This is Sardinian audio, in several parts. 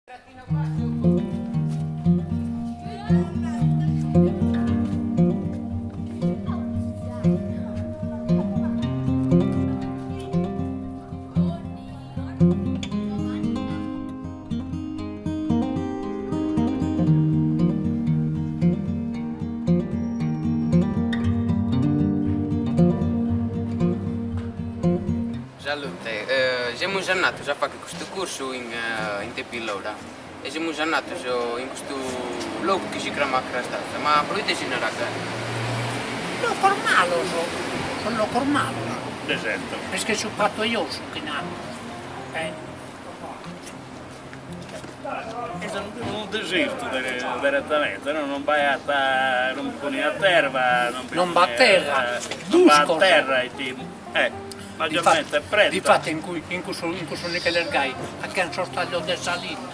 Salute, semus andados a fagher custu cursu in in Tepilora e semus andados in custu logu chi si cramat Crastazza, ma pro ite si narat gai? Locos malos, sos locos malos. Deserto. Est su patu 'e ossu chi namus. Est unu desertu direttamente, no non b'aiat, non bi poniat erba, non bi Non b'at terra, non b'at buscos. terra ite eh, maggiormente preta. Difatti in in cussu in cussu Nichele gai faghian sos taglios de sa linna,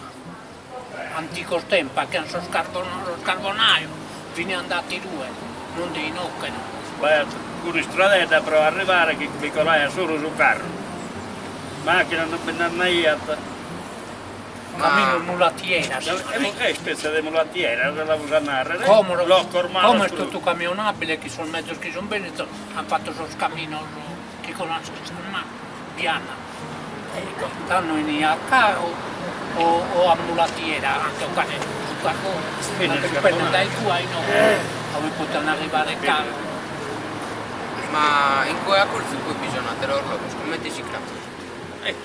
anticos tempos, faghian sos sos carbonajos, fini andati inue, non de inoghe no. B'aiat un'istradedda pro arrivare chi bi colaiat solu su carru, macchina non bi nd'andaiat. Caminos mulatieras. E ispetzie de mulatieras, l'amus a narrer, Como locos malos como est totu camionabile chi sos mezos chi sun bennidos an fatu sos caminos chi colan sas piana. Tando 'eniat a carru o o a mulatiera a nche 'ogare su carbone, a nche lu pennere dae cue a inoghe, a ue potian arrivare carros. Ma in cue acurtzu poi bi sun ateros logos, comente si cramat? E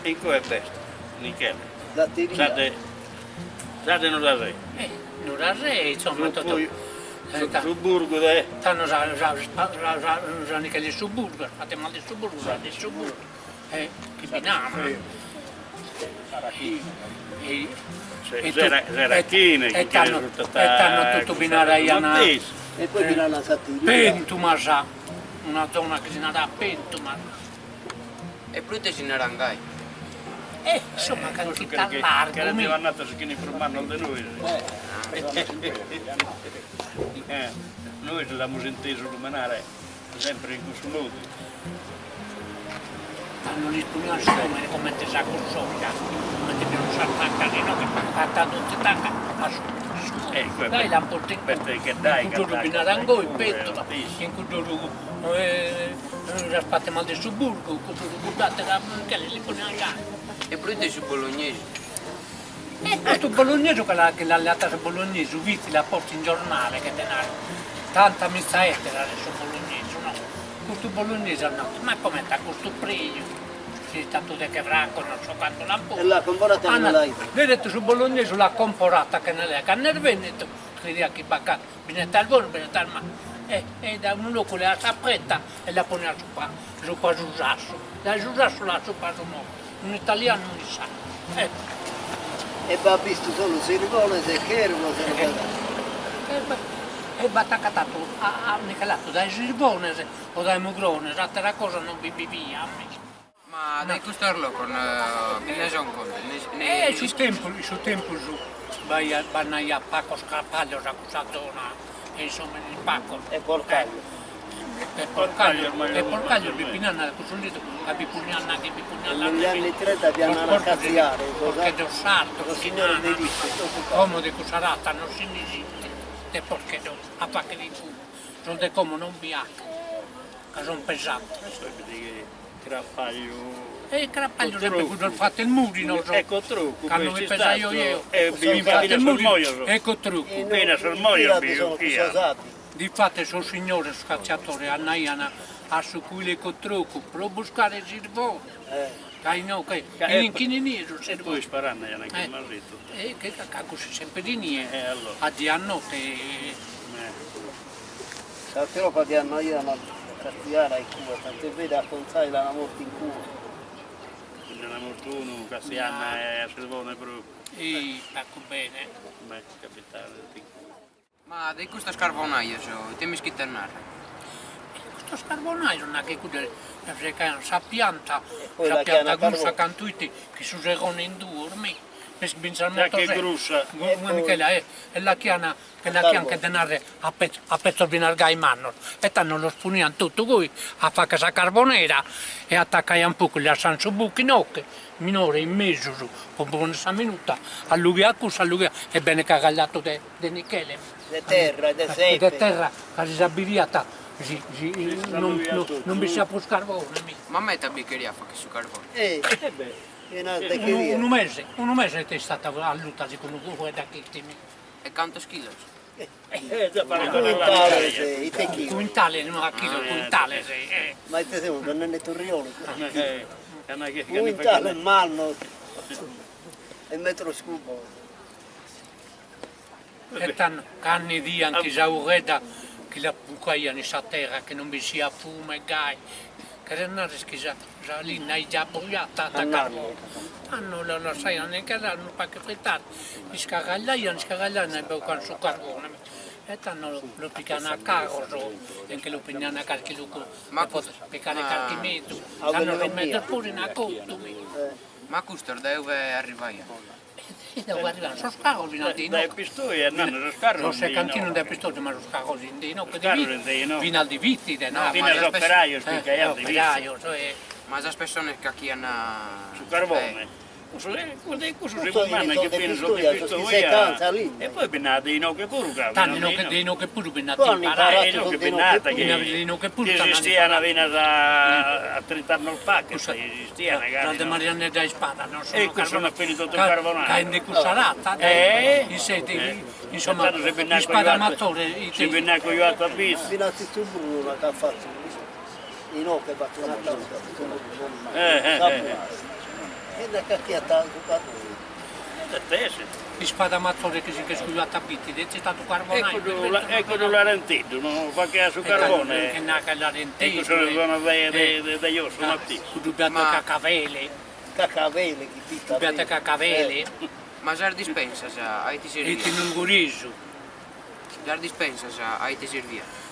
in cue b'est, Michele, sa de sa de Nurasè. Eh, Nurasè, insomma, totu. Su burgu de. Tando sa sa sa sa Michele su burgu, as fatu male su burgu, sa de su burgu, eh, chi bi namus. Serachine, chi E tando totu bi naraian E poi bi nana sa tiria. Pentumas, una zona chi si narat Pentumas. E proite si naran gai? Eh, insomma, ca fit a largu, Cheret mi. annatos chi fin prus mannos de nois. Nois l'amus intesu lumenare sempre in cussu modu. Tando lis ponian su nomene comente sa cussorja, comente bi sun sas tancas inoghe, a donzi tanca a su su gai l'an postu in in cudd'oru bi naran goi, petula, in cudd'oru Sas patemas de su burgu, cuddu cudd'atera che li ponian gai. E proite su bolognesu? E custu bolognesu ca chi l'at leata su bolognesu fit l'at postu in giornale che te naro, tanta mitza etera de su bolognesu no, custu bolognesu at nau, ma comente a custu preju, si istatu de che francos non so cantu l'an postu. E l'at comporata chene la 'ider. Deretu su bolognesu l'at comporata chene la 'ider, cando est bennitu crediat chi b'at Bi nd'est bonu, bi nd'est malu. E e dae unu locu leat sa preta e la poniat supra supra su sassu, dae su sassu la supra su monte, unu italianu e unu sardu. Ecco. E b'at bistu solu sirbones e chervos e roba E e b'at acatatu a Michelatu dae sirbones o dae mugrones, atera cosa non bi biviat. Ma dae custos locos bi nde son contos? E in su tempus, in su tempus b'aiat b'andaiat pacos crapaglios a cussa zona e insomma fin pacos. E porcaglios. E porcaglios, e porcaglios bi ponian cussu litu ca bi ponian chi bi ponian Negli anni trenta bi andana a catziare porcheddos sardos sos signores de riccu totu cantu. Como de cussa ratza non si nd'isistit de porcheddos a fagher in cuba, sos de como non bi 'achen ca son pesantes. Crapagliu. E crapagliu sempre cuddos fatos mùrinos. E cotrucu. Cando mi pesaio jeo. E fin fatos mùrinos e cotrucu. Finas sos mojos bi juchian. Difatis sos signores cacciatores andaian a su cuile 'e Cotrucu pro buscare sirbone. Ca inoghe in chin inie su sirbone. Poi isparande aian chi marritu. E ca cussu sempre inie a die a notte. Sa tropa chi andaian a catziare a cue, tant'est beru a Conzai l'ana mortu in cue. Nd'ana mortu unu catziande a sirbone puru. Ih, pacu bene. Beh, capitadu in cue. Ma de custos carbonajos ite m'ischites narrer? Custos carbonajos nachi cuddos secaian sa pianta, sa pianta grussa cantu 'it, chi su segone in duos mi. Fintzas Sa che grussa. Michele, e e l'achian che l'achian che de narrer a pezzo a pezzos finas gai mannos e tando los ponian totu goi a fagher sa carbonera e attaccaian fogu, lassaian su bucu inoghe minore in mesus po bi ponner sa minuta, allughiat cussu allughiat e bene cagagliatu de de nichele. De terra de sepe. De terra ca si s'abidiat si si non non bi fiat prus carbone mi. Ma meta bi cheriat a fagher su carbone. E beh. Unu mese, unu mese est istata alluta si cun unu fueddu chiti mi. E cantos chilos? Quintales, ite chilos? Quintales, no a chilos, quintales. Ma ite semus bendende turriones? Quintales mannos e metros cubos. E tando, cando 'idian chi sa 'ughedda chi la bucaian in sa terra chi non bi siat fumu e gai, cheret narrer chi sa sa linna est già brujata a carbone, tando la lassaian incherrare unu pagu frittare, iscagagliaian iscagagliaian e bocaian su carbone e tando lu picaian a carros e nche lu ponian a carchi logu po picare carchi mezzu, tando sos mezzos puru in acottu mi. Ma custos dae ue arrivaian? Arrivaian sos carros finas de inoghe. Dae Pistoia andaian sos carros. Sos cantinos de Pistoia, ma sos carros de inoghe de Vitzi, finas de Vitzi de no. Finas operajos picaiant de Vitzi. Operajos e. Ma sas pessones chi 'achian. Su carbone. Cussu si manna chi finas sos de Pistoia e poi bi nd'at de inoghe puru ca. Tando de inoghe puru bi nd'at imparadu. Inoghe bi nd'at chi esistian finas a trint'annos faghet esistian. Sas de Mariannedda Ispada non sono E cussu no finit totu incarbonadu. Ca est de cussa razza, insomma, Ispada Matzore ite. Si bi nd'at cojuatu a Vitzi. Finas Tzitu Bruno ch'at fatu inoghe at fatu una tanca Tzitu Bruno e nde ch'achiat su carbone. Ispada Matzore chi si nch'est cojuatu a Bitti, est istadu carbonaiu. E cuddu Larenteddu no faghiat su carbone? E cussa zona de josso matessi. Cuddu Beato Cacavele. Cacavele chi fit. Beato Cacavele. Ma sas dispensas a ite serviant? Ite nugorisu. Sas dispensas a ite serviant?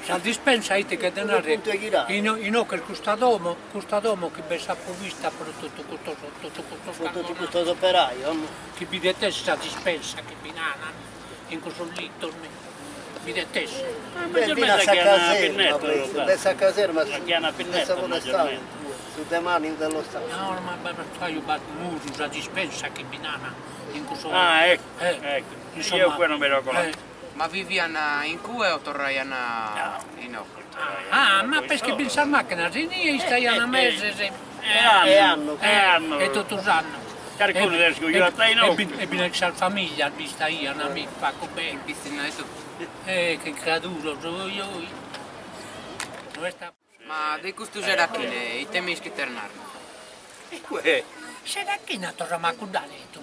Sa dispensa ite cheret narrer, inoghe est custa domo, custa domo chi b'est sa provvista pro totu custos totu custos Pro totu custos operajos. Chi bi det esser sa dispensa chi bi naran in cussos litos mi, bi det esser. Beh, finas sa caserma, b'est sa caserma de sa podestade, su demaniu dello Stato. No ma b'at muru sa dispensa chi bi naran in cussos. Ah ecco, ecco, io qua non mi ero accorto. Ma vivian in cue o torraian inoghe? Ah, ma pesche bin sas macchinas inie istaian meses e annos e annos e totu s'annu. Carcunu s'est cojuatu a inoghe. E bi sas familias bi istaian mi pagu bene. In pitzinna etotu. Eh che criaduros oi oi. No est a. Ma de custu Serachine ite mi ischites narrer? Serachina torramus a cudd'alettu,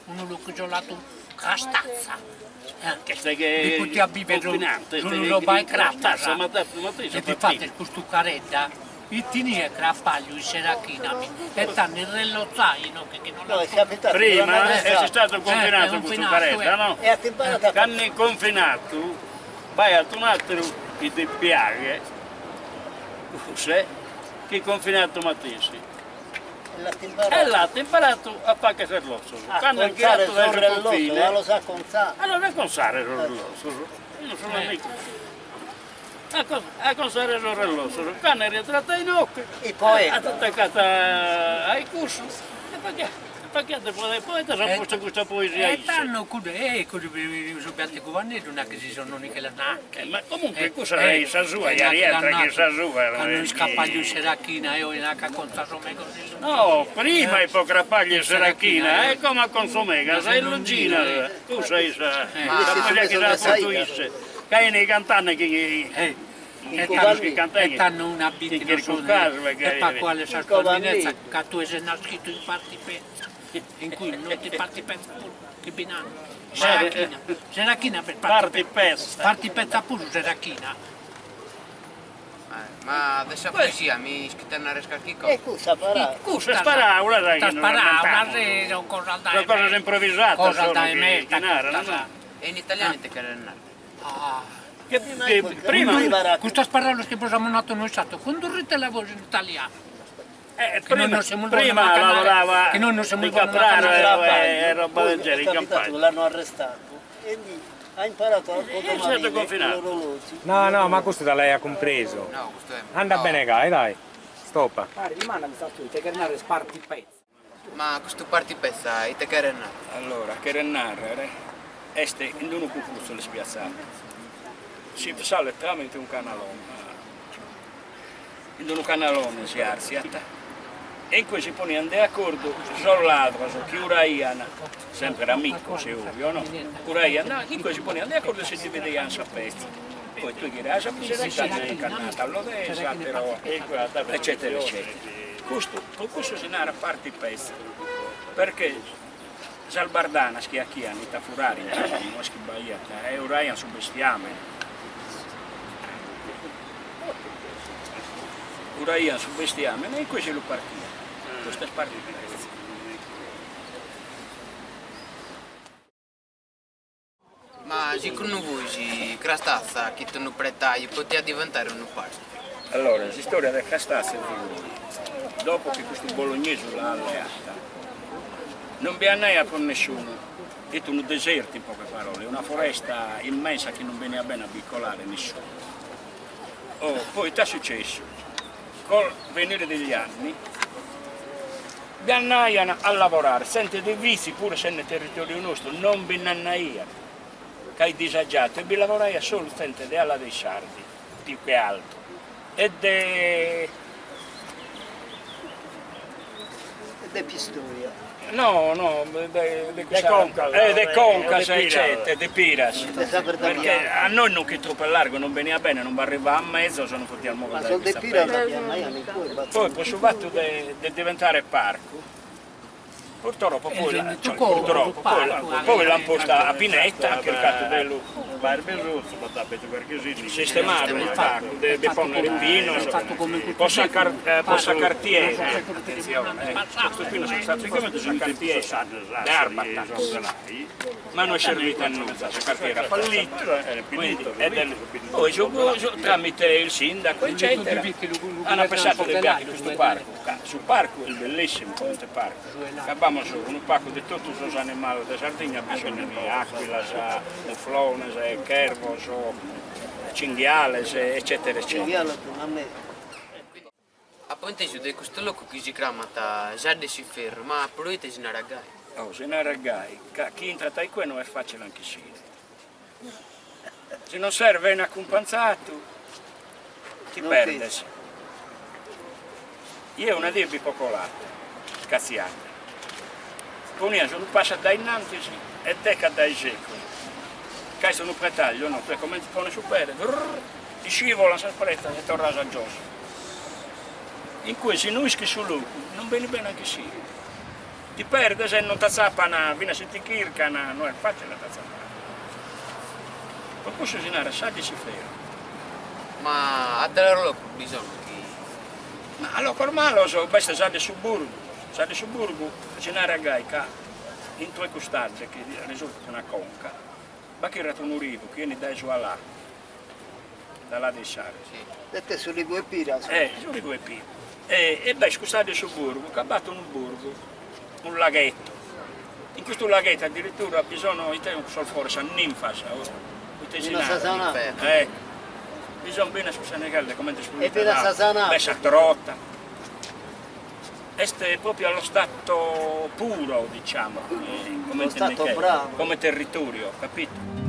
unu logu isolatu Crastazza, bi potiat biver solu roba 'e crapas, e difatis custu Caredda 'it inie crapagliu in Serachina mi, e tando irrellotzai inoghe chi non l'at Prima est istadu confinadu custu Caredda no? Cando est confinadu B'aiat un'àteru chi ti piaghet, cusse, chi confinatu matessi. E l'at imparatu a fagher sos rellotzos. Cando est ghiratu dae su confine. A los acontzare. A los acontzare sos rellotzos. Unu solu amigu. A acontzare sos rellotzos. Cando est rientratu a inoghe, at atacatu a cussu e faghiat. Faghiat de poeta s'at postu custa poesia isse. E tando cuddu e cuddu su Beatu Cuvanneddu nat chi si sono Nichela Nacchi. Ma comunque cussa est sa sua, ja rientrat chin sa sua. Cando iscapagliu in Serachina e oe nachi acontzat s'omega si lu. No, prima ipo crapagliu in Serachina e como acontzat s'omega sa illongina, cussa est sa poesia chi s'at postu isse, ca 'enit cantende chi E tando una bitti non so e pa quale sa sua ca tue ses naschidu in parti petza, in cui non ti parti petza puru, chi bi nant, Serachina, Serachina per parti petza, parti petza puru Serachina. Ma de sa poesia mi ischites narrer carchi cosa? E cussa paràula. Cussas paràulas chi nos ammentamus. Sono cosas dae Sono cosas improvisadas cosas dae chi meda, naran. E in italianu ite cheret narrer? Prima Custas paraulas chi bos amus natu nois sardos, cundurritela bois in italianu. Che noi non semus bonos a Prima lavorava che noi non semus di bonos a capraro e roba del Poi è genere in capitato campagna. che l'hanno arrestato e lì ha imparato a È stato confinato. l'orologio. No, no, ma custu da l'aia cumpresu. No, custu est. Andat bene gai, dai. Stopa. Pari, dimandami sa tui, ite cheret narrer sparti petza. Ma custu parti petza ite cheret narrer? Allora, cheret narrer est in unu cucuzzu ispiatzadu. Si sale tramite un canalone. In unu canalone si artziat e in cue si poniant de acordu sos ladros chi uraian, sempre amicos è ovvio no, uraian, in cue si poniant de acordu e si dividian sa petza. Poi tue ghiraias a Pisedda, tue incannata a Lodè, s'atteru eccetera eccetera. Custu, pro cussu si narat parti petza, perché sas bardanas chi achian ite a furare in sa domo est chi b'aiat e uraian su bestiamene. Uraian su bestiamene e in cue si lu partian. Custa est parti petza. Ma sicundu vois Crastazza chi it unu pretaju potiat diventare unu parcu? Allora, s'istoria de Crastazza est goi, dopo chi custu bolognesu l'at leata, non bi andaiat prus nessunu, fit unu desertu in poche parole, una foresta immensa chi non beniat bene a bi colare nessunu. Oh, poi ite est successu? Col venire degli anni bi andaian a lavorare, zente de Vitzi puru sende territoriu nostru non bi nd'andaiat, ca fit disagiatu e bi lavoraiat solu zente de ala de is Sardi, più che altro, e de De Pistoia. No, no, de de cussa Concas, eh de Concas de Piras. eccetera, de Piras, De sa perché Perdabianca. a nois non ch'it tropu largu, non beniat bene, non b'arrivaiat a mezos, non podiat Ma mover dae sos de custa Piras pedra. bi andaian in cue, Poi pro su fattu de de diventare parcu, purtroppo poi la, cioè purtroppo, poi poi l'an posta a pineta, an chircatu de lu sistemare unu pagu, de bi ponnere pinos, po sa po sa cartiera, attenzione eh, custos pinos sunt istados po sa cartiera de Arbatax, ma no est servita a nudda, sa cartiera at fallito, quindi poi su tramite il sindaco eccetera an pensadu de bi fagher custu parcu, ca su parcu est bellissimu comente parcu, ca b'amus unu pagu de totu sos animales de Sardigna, bi sunt aquilas, muflones, chervos, cinghiales eccetera eccetera. Apo intesu de custu locu chi si cramat S'Adde 'e s'Inferru, ma proite si narat gai? Oh, si narat gai ca chi intrat a icue no est facile a nch'essire. Si non ses bene acumpanzatu ti perdes. Jeo una die b'apo colatu, catziande. Ponias unu passu a dae innantis e deche a dae secus, ca est unu pretagliu, no, tue comente pones su pede, vrrr, iscivolan sas pretas e torras a giosso. In cue si no ischis su logu non benit bene a nch'essire. Ti perdes e non t'atzapan, finas si ti chircan, no est facile a t'atzapare. Pro cussu si narat s'adde 'e s'inferru. Ma ateros locos bi sono chi. Ma a locos malos b'est s'adde 'e su burgu, s'adde 'e su burgu si narat gai ca intro 'e cust'adde chi risultat una conca b'achirrat unu rivu chi 'enit dae su Alà, da là dei Sardi. Ite su rivu 'e Piras. Eh, su rivu 'e Piras. E e b'est cust'adde 'e su burgu ca b'at unu burgu, unu laghetto. In custu laghetto addirittura bi sono ite sos frores, sas ninfas, o ite si narat. Eh, bi son binas cussas neghellas comente est pulita b'est sa trota. Est propriu allo stato puro, diciamo, come territorio, capito?